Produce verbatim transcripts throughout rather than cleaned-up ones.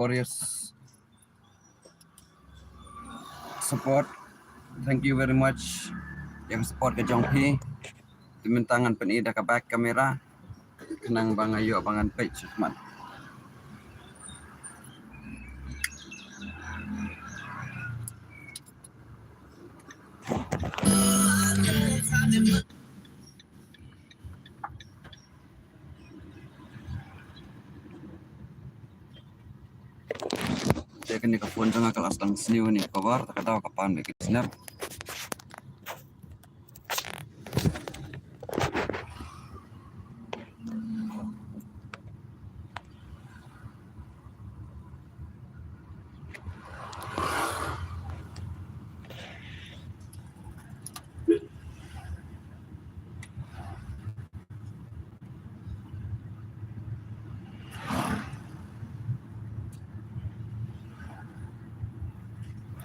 for your s-, support. Thank you very much ïa ka support ka jong phi. Te mynta ngan pyni da ka back camera. Khnang ba nga ïoh ba ngan peit sha khmat. Te kane ka phone jong nga ka la sdang sniew ne ka cover, ta ka daw ka pan bad ka snap.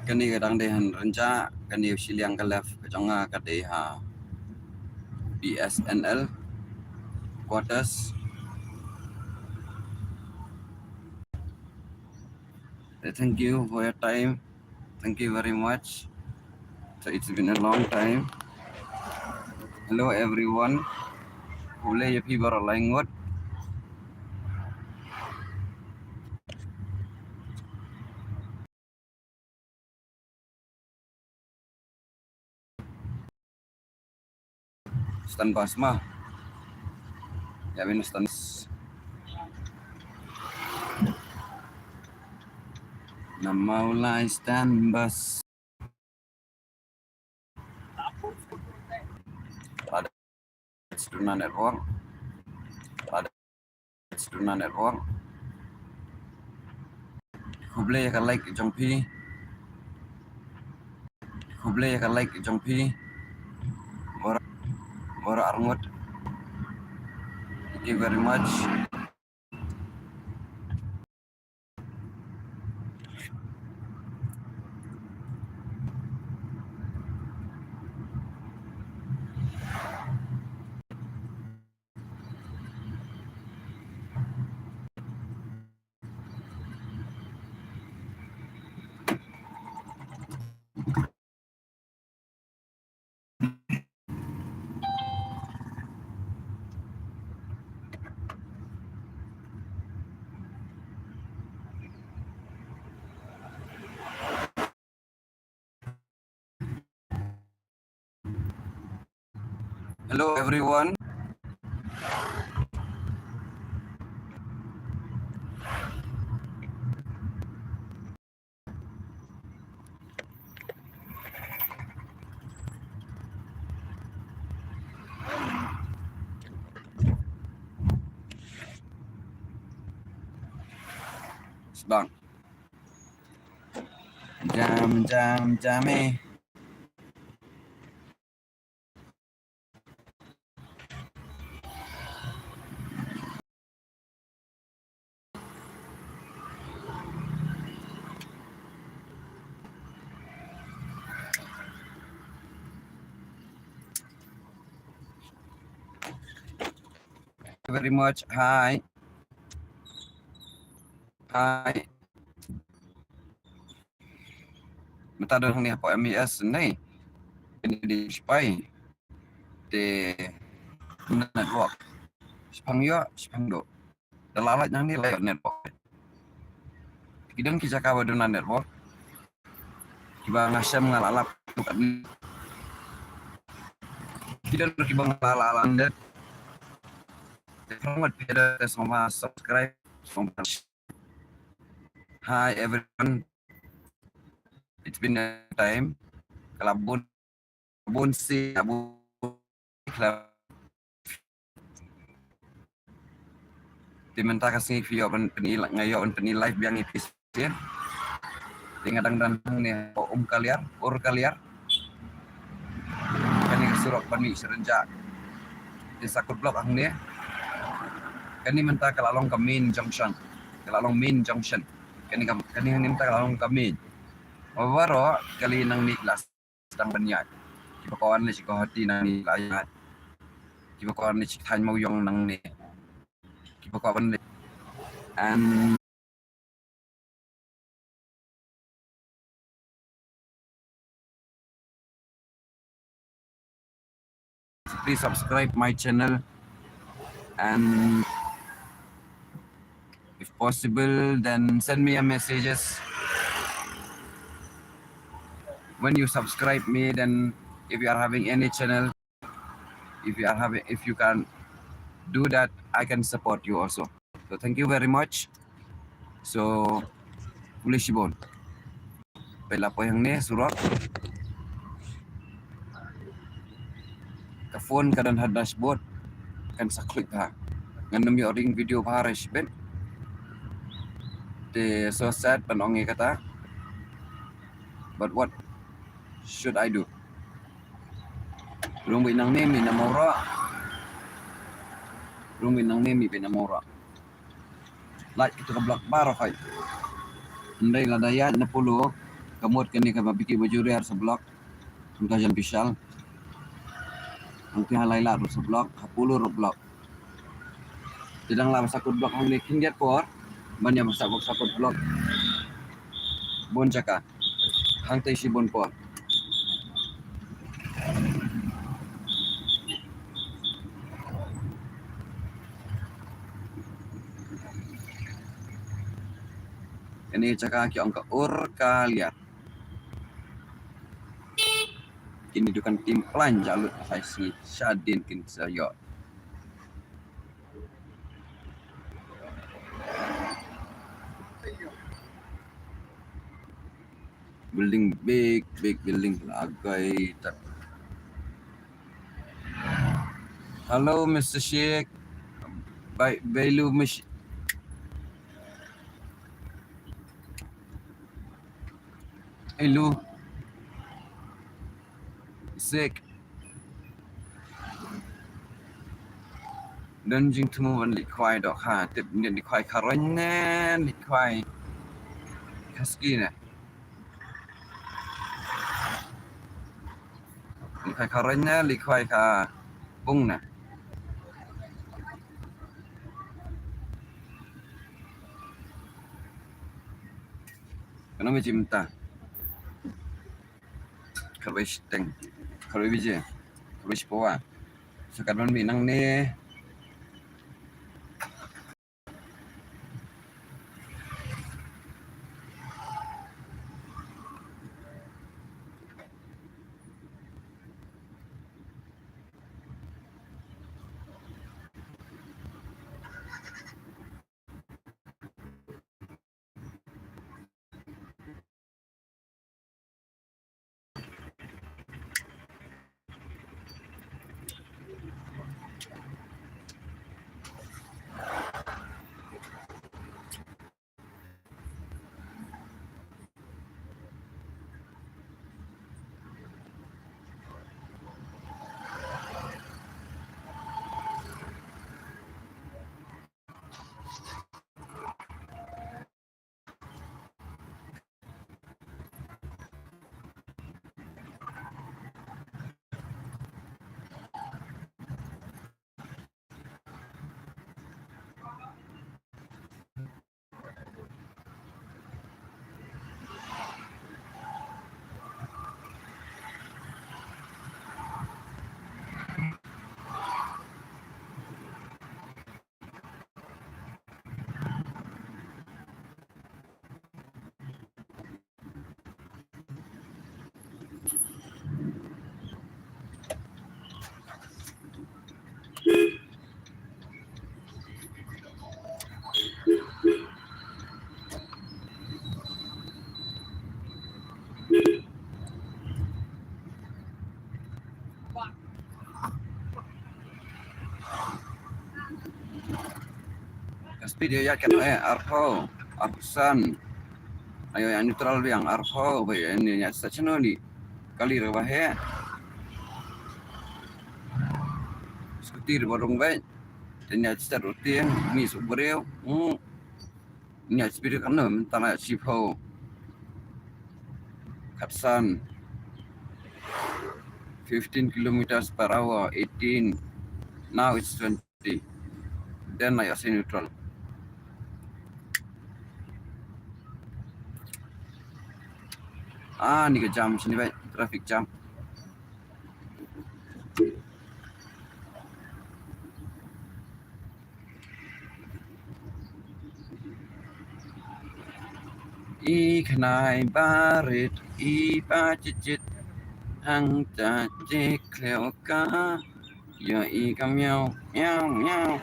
Kane ka dang dei ha Rynjah, kane u shiliang ka left ka jong nga ka dei ha B S N L quarters. Thank you for your time. Thank you very much. So it's been a long time. Hello everyone. Khublei ïa phi baroh lai ngut. Stan bas ma. Ïa, bin stan. Namar u lai stan bas. Ada Duna Network. Ada Duna Network. Khublei ïa ka like jong phi. Khublei ïa ka like jong phi. Baroh, baroh arngut. Thank you very much. Hello everyone. Sdang. Jam, jam, jam, eh. Thank you very much. Hi. Hi. Mynta don hangne hapoh M E S ne. Ini di Sipai. Te network. Shipang ïoh, shipang duh. Da la lait nangne la ïoh network. Ki don ki jaka ba duna network. Kiba nga shem nga la lap. Ki don kiba nga la lap. Te phi ong wat phi da te sngewbha subscribe, sngewbha. Hi everyone. It's been a time. Ka la bun, bun sien, bun. Te mynta ka sngi phi ïoh ban pyni, nga ïoh ban pyni live biang ïa phi shisien. Te nga dang don hangne hapoh Umkaliar, Urkaliar. Kane ka surok ban mih sha Rynjah. Te Sakut Block hangne. Kane mynta ka la long ka main junction. Ka la long main junction. Kane ka, kane hangne mynta ka la long ka main. Baroh kali nangne ki la sdang ban ïaid. Kiba kwah wan leit sha Guwahati nangne la ïaid. Kiba kwah wan leit sha thaiñ Mawïong nangne. Kiba kwah wan leit. And please subscribe my channel, and if possible, then send me a messages. When you subscribe me, then if you are having any channel, if you are having, if you can do that, I can support you also. So thank you very much. So, khublei shibun. Peit la poi hangne surok. Ka phone ka don ha dashboard, kan sa click ha. Ngan ym ïoh ring video bha re shibit. Te so sad ban ong ïa kata. But what should I do? Rung beit nangne mi na mawra. Rung beit nangne mi beit na mawra. Lait kito ka block baroh hi. Hynrei lada ïaid na Polo, ka mut kane kaba biki ba juriar sa block. Hangta jan bishal. Hangta ha Laitlad ruh sa block, ha Polo ruh block. Te dang lah ba sa kut block hangne khyndiat por ban ïa ba sa kut, sa kut block. Bun jaka. Hangta shibun por. Kane jaka ki ong ka Ur Ka Liar. Kine dukan tim plan ja lut ha shi shadien kin sa ïoh. Building big, big building la gai tak. Hello, Mister Sheikh. Bai, Bailu Mish-, Hello. Sek. Don jingthmu ban leit khwai doh ha, tip ne leit khwai kharoi ne, leit khwai khaski ne. Leit khwai kharoi ne, leit khwai khabung ne. Kano me jim ta. Kharwei shiteng, kharwei bije, kharwei shipawa. Sa kat ban mih nangne. Ka speed ïa ïa kano eh, arphew, arphew san. Ayo ïa neutral biang, arphew, ba ïa ïa ïa sa chano ni. Kali re ba he. Scooty re ba rung ba. Te ïa start rutin, ni su breu. Hmm. Ïa speed kano, mynta la shiphew. Khatsan. Fifteen kilometers per hour, eighteen. Now it's twenty. Then I say neutral. Ah, ni ka jam shini bai, traffic jam. I khnai barit, i ba chit chit, hang ta che khleo ka, ïa i ka miau, miau, miau.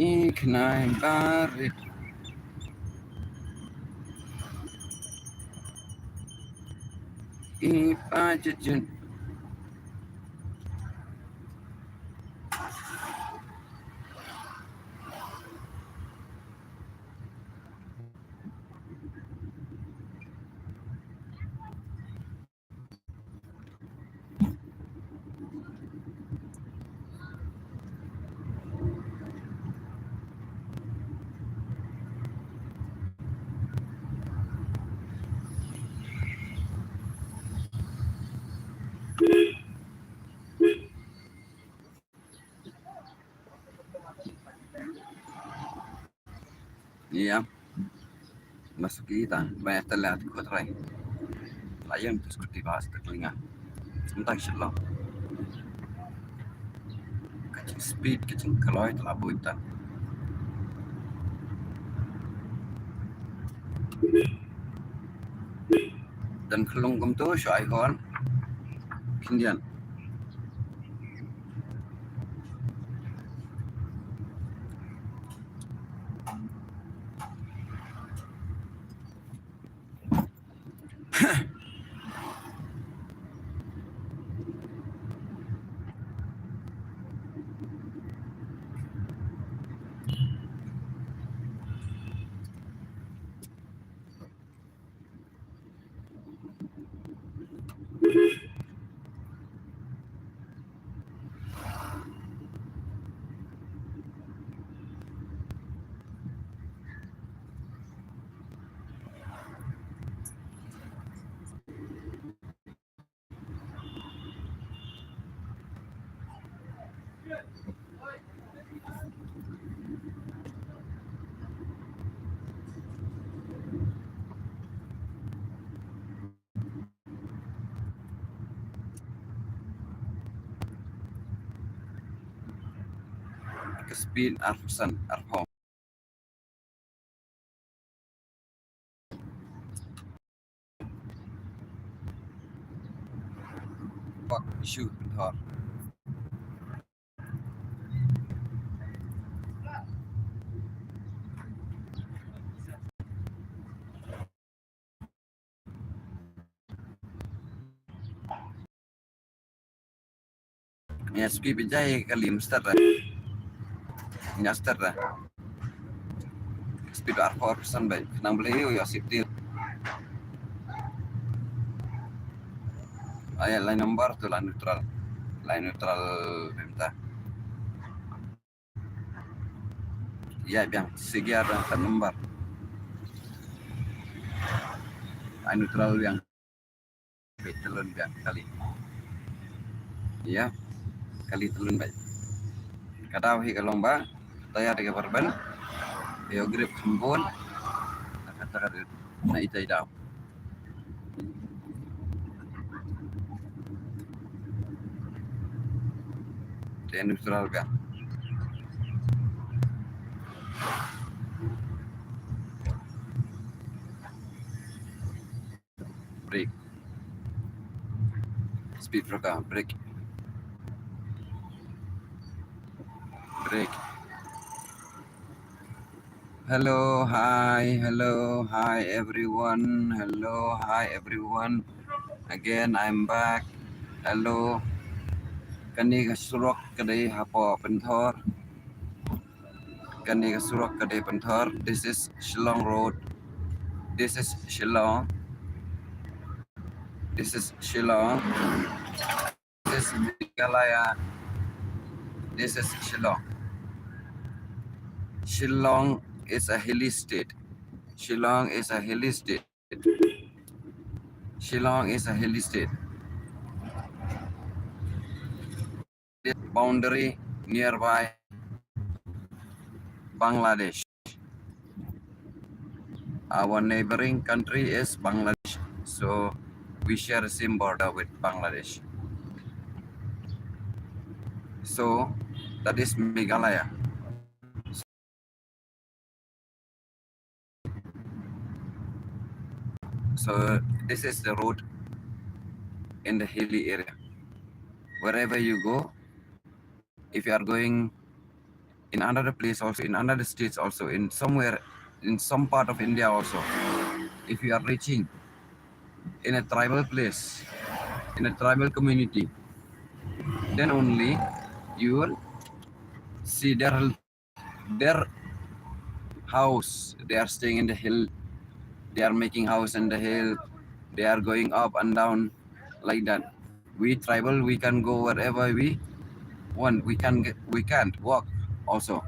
I khnai barit, i ba chit chit. Ïa. Masuki ta, ba ta la ko trai. La ïeng tu scooty ba sta klinga. Entah shit lo. Ka jing speed, ka jing kloi, ta la bun ta. Don khlung kumto, shu ai hon. Khyndiat. Ka speed arphew san, arphew. Pak shu thor. Ïa, speed ba jai ka lim start ra. Ïa, start ra. Speed ba arphew san ba. Khnang ba leh ïa safety. Ïa, line number tu line neutral. Line neutral bynta. Ïa biang, sigi biang ka number. Ai neutral biang. Beit tylli biang kali. Ïa, kali tylli beit. Ka daw hi ka long ba tayar ka barben. Ïa grip khambun. Kata ka na ita i daw. Te neutral ka. Brake. Speed breaker, brake. Brake. Hello, hi, hello, hi everyone. Hello, hi everyone. Again, I'm back. Hello. Kane ka surok ka dei hapoh Pynthor. Kane ka surok ka dei Pynthor. This is Shillong Road. This is Shillong. This is Shillong. This is Meghalaya. This is Shillong. Shillong is a hilly state. Shillong is a hilly state. Shillong is a hilly state. Boundary nearby Bangladesh. Our neighboring country is Bangladesh, so we share the same border with Bangladesh. So that is Meghalaya. So this is the road in the hilly area. Wherever you go, if you are going in another place also, in another states also, in somewhere, in some part of India also, if you are reaching in a tribal place, in a tribal community, then only you will see their their house. They are staying in the hill. They are making house in the hill. They are going up and down like that. We tribal, we can go wherever we want. We can get, we can't walk also.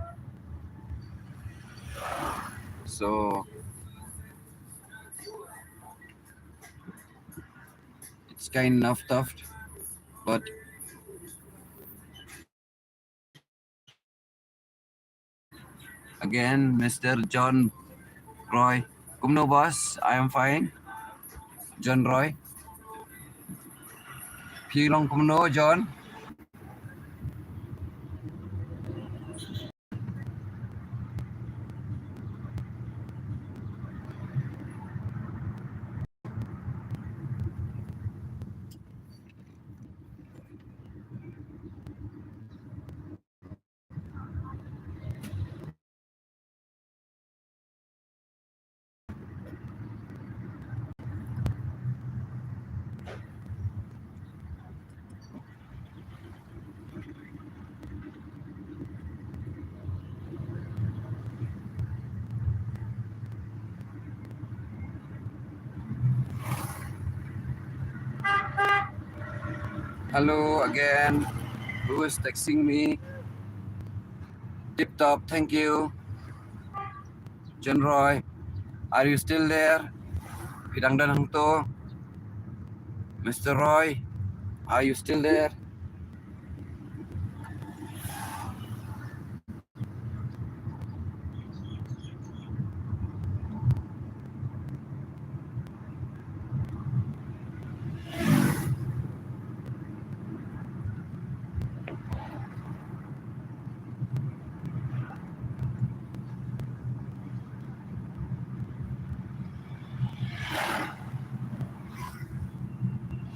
So it's kind of tough, but again, Mister John Roy. Kumno boss, I am fine. John Roy. Phi long kumno, John? Hello again. Who is texting me? Tip top, thank you. John Roy, are you still there? Phi dang don hangto? Mister Roy, are you still there?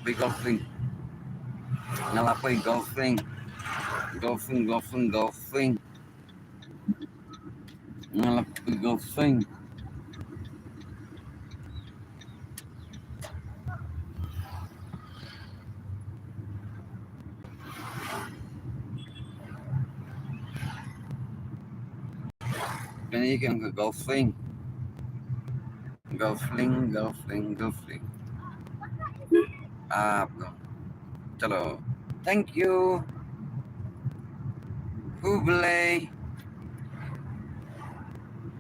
Phi golfing. Nga la poi golfing. Golfing, golfing, golfing. Nga la poi golfing. Kane ka golfing. Golfing, golfing, golfing. Ah, chalo. Thank you. Khublei.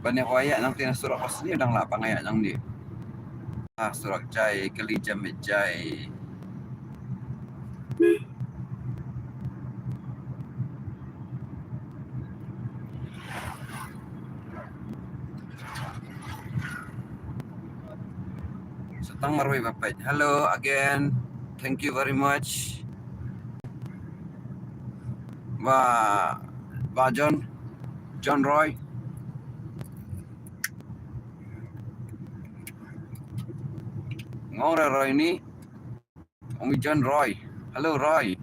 Ban ïa ïa nangta na surok, pas ni dang lah pang ïa nang ni. Ah, surok jai, kali jam jai. Sa tang marwei ba peit. Hello again. Thank you very much. Ba, ba John, John Roy. Ngora Roy ni. Ong John Roy. Hello, Roy.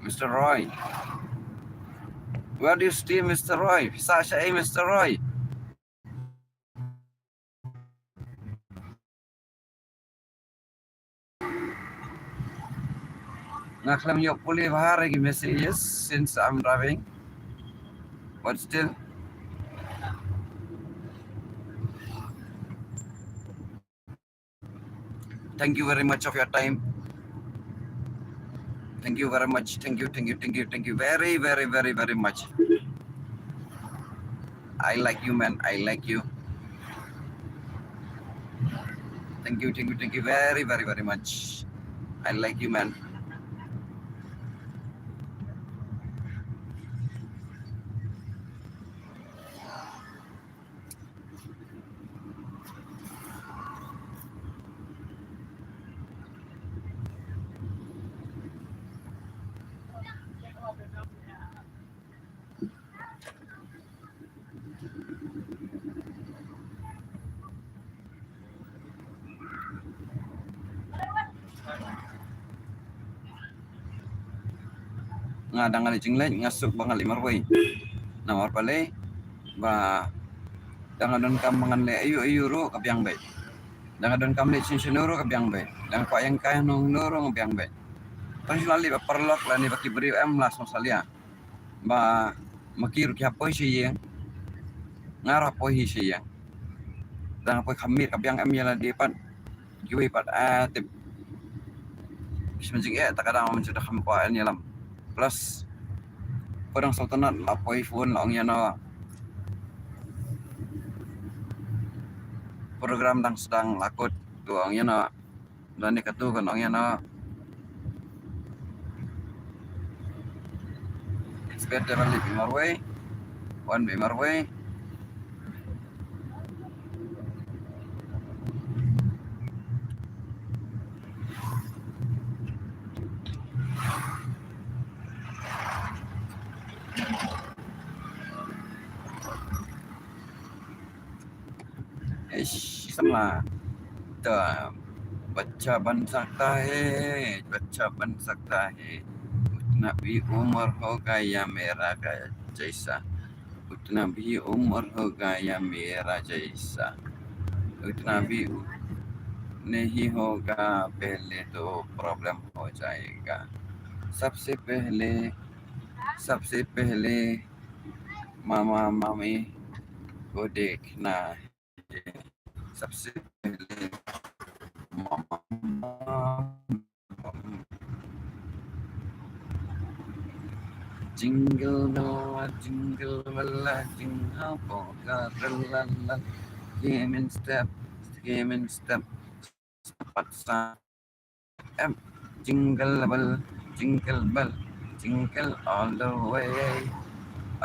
Mister Roy. Where do you stay, Mister Roy? Sa sha ei, Mister Roy. Nga khlem ïoh pule bha ïa ki messages since I'm driving. But still, thank you very much of your time. Thank you very much. Thank you, thank you, thank you, thank you very, very, very, very much. I like you, man. I like you. Thank you, thank you, thank you very, very, very much. I like you, man. Nga dang leh jingleh nga suk ba nga leh marwei. Namar balei ba dang donkam ba ngan leh aïu aïu ruh ka biang beit. Dang donkam leh shisien ruh ka biang beit. Dang kwah ïeng kai hangno hangno ruh ka biang beit. Tang shu la leh ba paralok lane ba ki briew em la sngewsalia. Ba ma ki ruh ki hap poi sha ïing. Nga ruh poi hi sha ïing. Dang poi kham miet ka biang em ïa lade pat. Kiwei pat, ah, tip. Shu jingeh ta ka dang mynta da kham kwah ïalam. Plus, ko dang sawtanat la poi phone la ong ïano. Program dang sdang la kut tu ong ïano. Lane katu kan ong ïano. It's better ban leh beit marwei. Wan beit marwei. Eish, samla. Ta, bacha ban sakta hai, bacha ban sakta hai. Utna bhi umar ho gaya mera ka jaisa. Utna bhi umar ho gaya mera jaisa. Utna bhi u-, nahi hoga, pehle to problem ho jayega. Sabse pehle, sabse pehle mama mami ko dekhna hai. Sabse pehle mama mami. Jingle bell, jingle bell, jingle bell, la la la. Came in step, came in step. Pat sa em. Jingle bell, jingle bell, jingle all the way.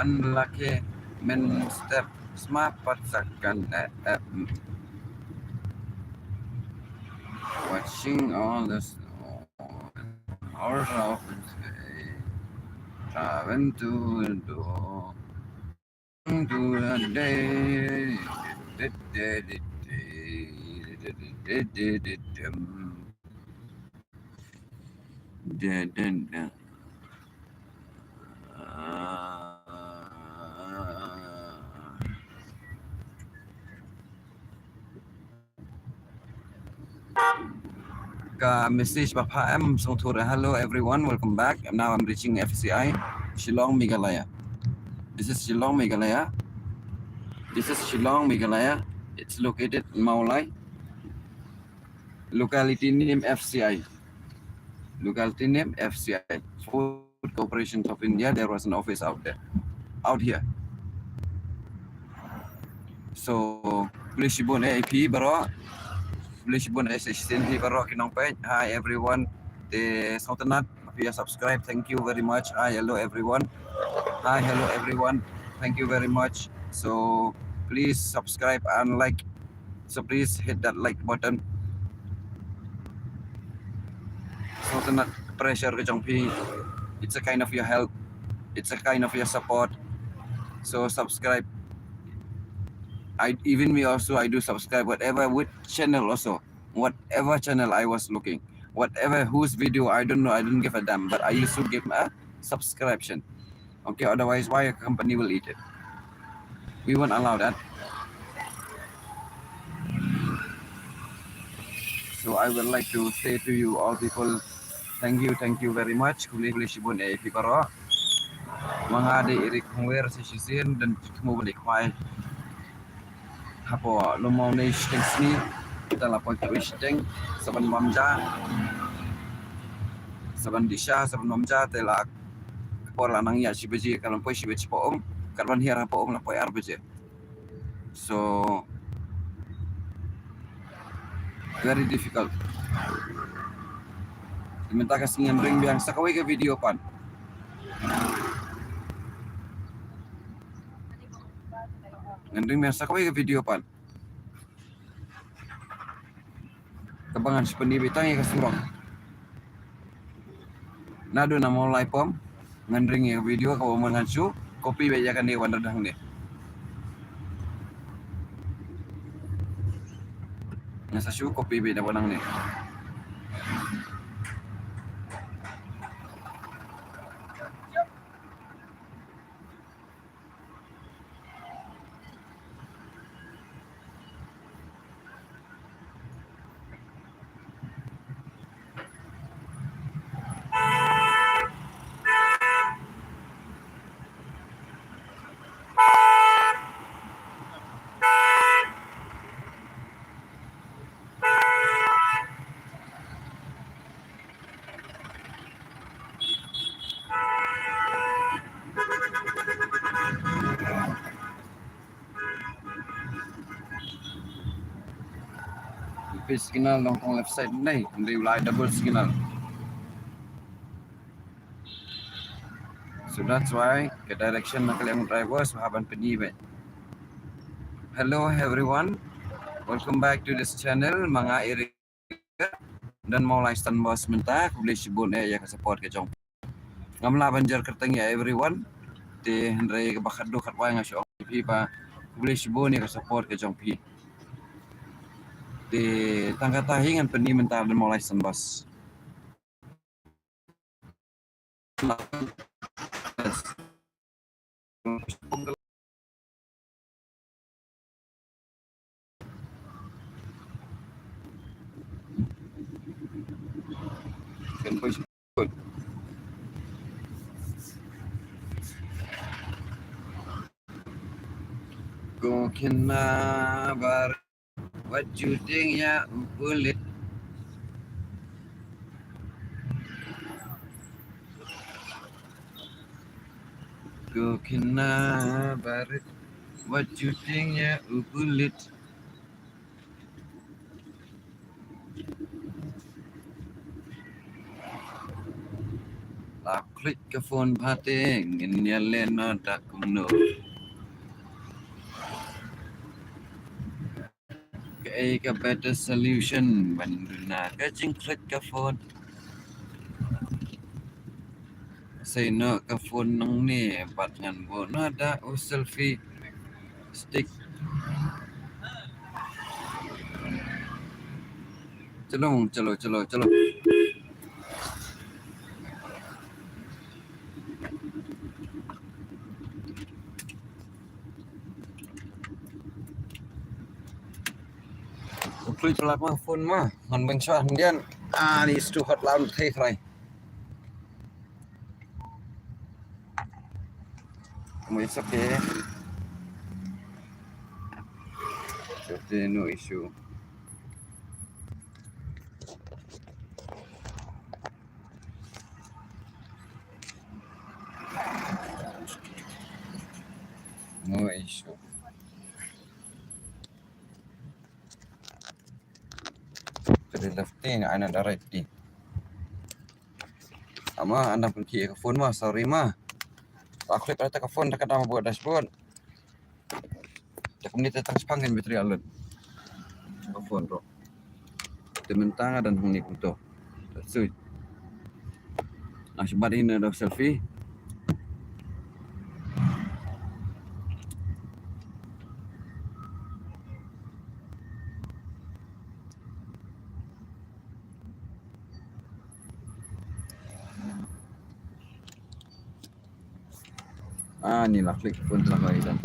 Unlucky men step, smart pat sa kan, eh, eh. Watching all the snow, all around the day. Traveling to the door. Ka message ba pha em sngewthuh. Hello everyone, welcome back. Now I'm reaching F C I, Shillong, Meghalaya. This is Shillong, Meghalaya. This is Shillong, Meghalaya. It's located in Mawlai. Locality name F C I. Locality name F C I. Food Corporation of India, there was an office out there, out here. So, khublei shibun ïa phi baroh. Khublei shibun ïa shisien phi baroh ki nongpeit. Hi everyone. Te sngewtynnat phi ïa subscribe. Thank you very much. Hi, hello everyone. Hi, hello everyone. Thank you very much. So, please subscribe and like. So please hit that like button. Sngewtynnat pressure ka jong phi. It's a kind of your help. It's a kind of your support. So subscribe. I, even me also, I do subscribe whatever, with channel also. Whatever channel I was looking. Whatever whose video, I don't know, I don't give a damn. But I used to give a subscription. Okay, otherwise, why a company will eat it? We won't allow that. So I would like to say to you all people, thank you, thank you very much. Khublei, khublei shibun ïa phi baroh. Ma nga dei Eric Hongwer, sa shisien don jingthmu ban dei khwai. Hapoh lum Mawlai shiteng sngi, te la poi kawei shiteng, sa ban bam ja, sa ban dih sha, sa ban bam ja, te la ka por la nang ïaid shi baje, ka la poi shi baje hapoh um, katba hiar hapoh um la poi ar baje. So very difficult. Te mynta ka sngi ngan ring biang sa kawei ka video pat. Ngan ring biang sa kawei ka video pat. Kaba ngan shu pyni beit tang ïa ka surok. Naduh na Mawlai pom ngan ring ïa ka video kaba ngan shu copy beit ïa kane wan da hangne. Ngan sa shu copy beit na wan hangne. Phi signal long tang left side nei, hynrei u la ai double signal. So that's why ka direction na ka liang u driver, so hap ban pyni beit. Hello everyone, welcome back to this channel. Ma nga Eric, don Mawlai Stan Bus mynta. Khublei shibun eh ïa ka support ka jong. Ngam lah ban jer kyrteng ïa everyone. Te hynrei kaba khatduh khatwai nga shu ong phi ba khublei shibun ïa ka support ka jong phi. Te tang kata hi ngan pyni mynta don Mawlai Stan Bus. Ko khynnah barit, wat ju tieng ïa u pulit. Ko khynnah barit, wat ju tieng ïa u pulit. La klik ka phone bha te, ngin ïa leh noh da kumno. Kaei ka better solution ban duna ka jingklik ka phone? Sei noh ka phone nangne bad ngan buh noh da u selfie stick. Chalong, chalo, chalo, chalo. Klik pala ma phone ma. Ngan beng shwa hyndian. Ah, ni stu hot laun thei khrai. Mo, it's okay. It's okay, no issue. No issue. Ka dei left te, nga ai na da right te. Ama, ynda pynkhih ka phone ma, sorry ma. Ba klik ïa ka phone da ka dam buh dashboard. Te kumne te tang shipang kan battery alert ka phone ruh. Te mynta nga don hangne kumto. Sui. Nga shu bat ïa une da u selfie. Ah, ni la klik phone te la kawei dan.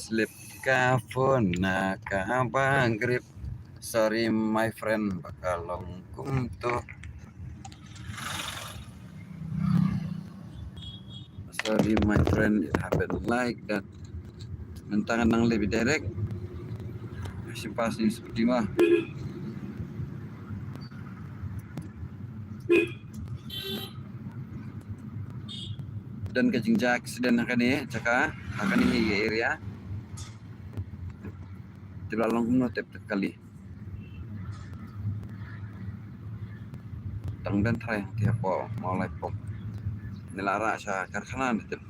Slip ka phone na kaba grip. Sorry my friend, ba ka long kumto. Sorry my friend, it happened like that. Mynta ngan nang leh beit direct. Shim pass ni seperti ma. Don ka jingjia accident ha kane jaka, ha kane hi area. Te ba la long kumno tip te kali. Tang don trai hangtei hapoh Mawlai pok. Ne la rah sha karkhana ne tip.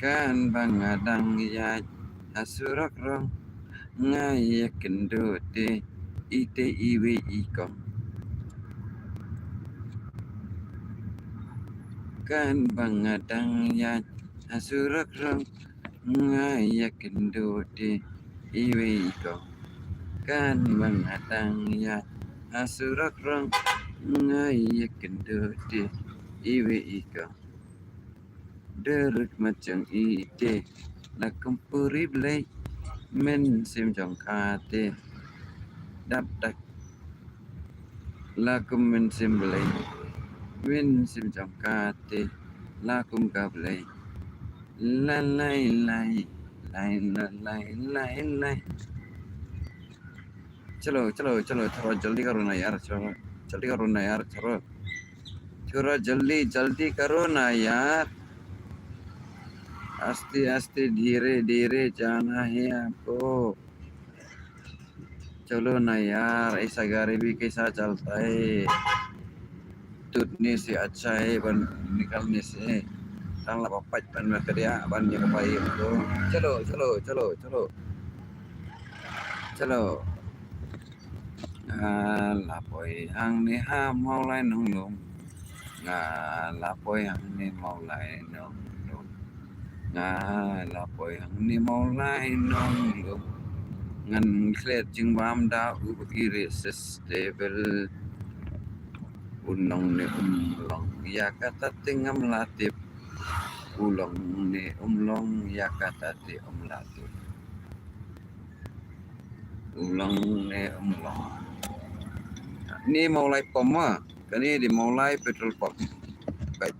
Kan ba nga dang ïaid ha surok rong, nga ïakynduh te ite iwei i kong. Kan bang adang ya ha surok rong nga ya kendo de iwe iko. Kan bang adang ya ha surok rong nga ya kendo de iwe iko. Derek macam ite la kumpuri belai men sim jong kate. Dap dak la kum men sim belai men sim jong kate. La kum ka belai la lai lai lai la lai lai lai. Chalo chalo chalo chalo jaldi karo na yaar chalo jaldi karo na yaar chalo. Chalo jaldi jaldi karo na yaar. Aste aste dheere dheere jana hai aapko. Chalo na yaar, aisa gari bhi kaisa chalta hai? Tutne se acha hai ban nikalne se. Tang la papat ban makriya ban ye kapai to. Chalo chalo chalo chalo. Chalo. Nga la poi hangne ha Mawlai Nonglum. Nga la poi hangne Mawlai Nonglum. Nga la poi hangne Mawlai Nonglum. Ngan klet jingbam da u irresistible. U long ne um long ya kata te ngam la tip. U long ne um long ya kata te um la tip. U long ne um long. Ni Mawlai pump ma. Kane dei Mawlai petrol pump. Baik.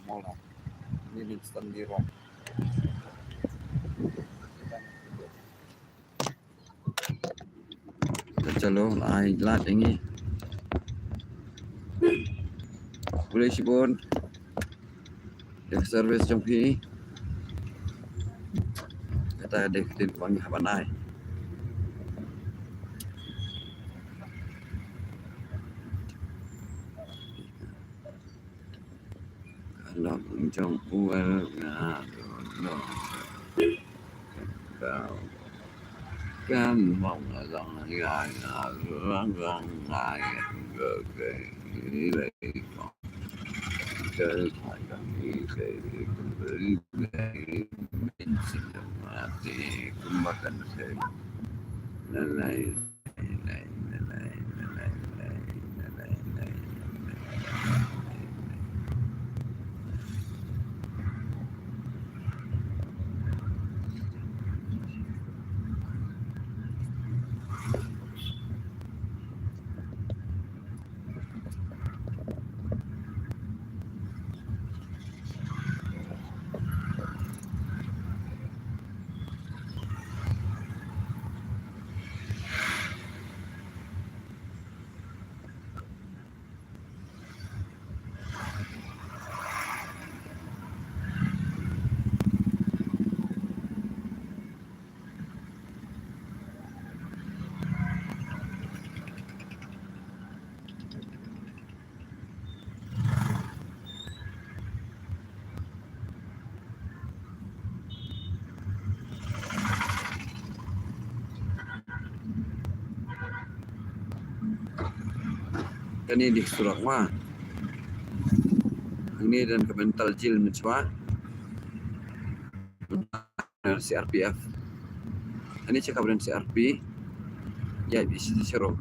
Mawlai. Ni di stand di ruang. Chalo, ai lad ïa ngi. Khublei shibun ïa ka service jong phi. Kata dei ka dei ban ïa ban ai. Ka long jong u wel nga don long ka kan mong long ya ya long long ya ya. Kane dei surok ma. Hangne don ka mental jail mynshwa. C R P F. Hangne sha ka bren C R P. Ïa, ïa, sha, sha rum.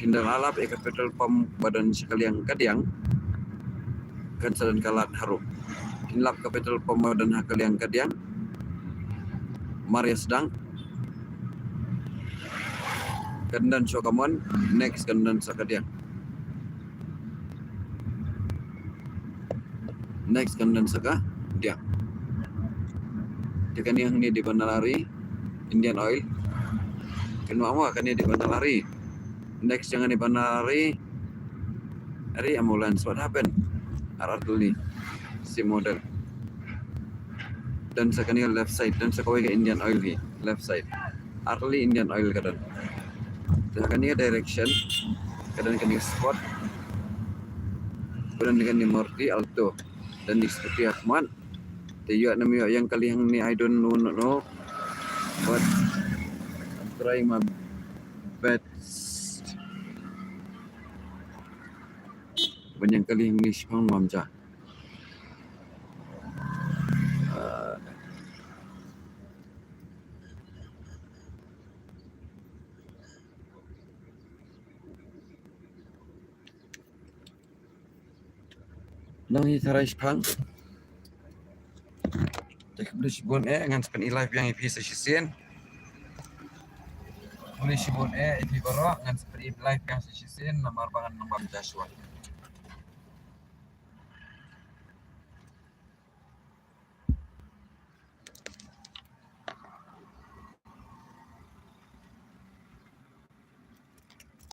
Kin da lap ïa ka petrol pump ba don sha ka liang kadiang. Kan sa don ka lad harum. Kin lap ka petrol pump ba don ha ka liang kadiang. Mar ïa sdang. Kan don sha ka mon, next kan don sha kadiang. Next kan don sha kadiang. Te kane hangne dei ban lari Indian Oil. Kynmaw mo kane dei ban lari. Next jong kane ban lari. Ari ambulance, what happened? Ar ar tylli. Same model. Don sha kane left side, don sha kawei ka Indian Oil hi, left side. Artylli Indian Oil ka don. Te ha kane ka direction ka don kane ka spot. Ka don kane ka Maruti Alto. Don kane ka scooty ha khmat. Te ïoh ne ym ïoh ïeng kali hangne, I don't know, no, no. But I'm trying my best. Ban ïeng kali hangne shaphang Mawjah. Ah. Nang hi tharai shipang. Te khublei shibun eh, ngan sa pyni live biang ïa phi sa shisien. Khublei shibun eh ïa phi baroh, ngan sa pyni live biang sa shisien namar ba ngan nang bam Joshua.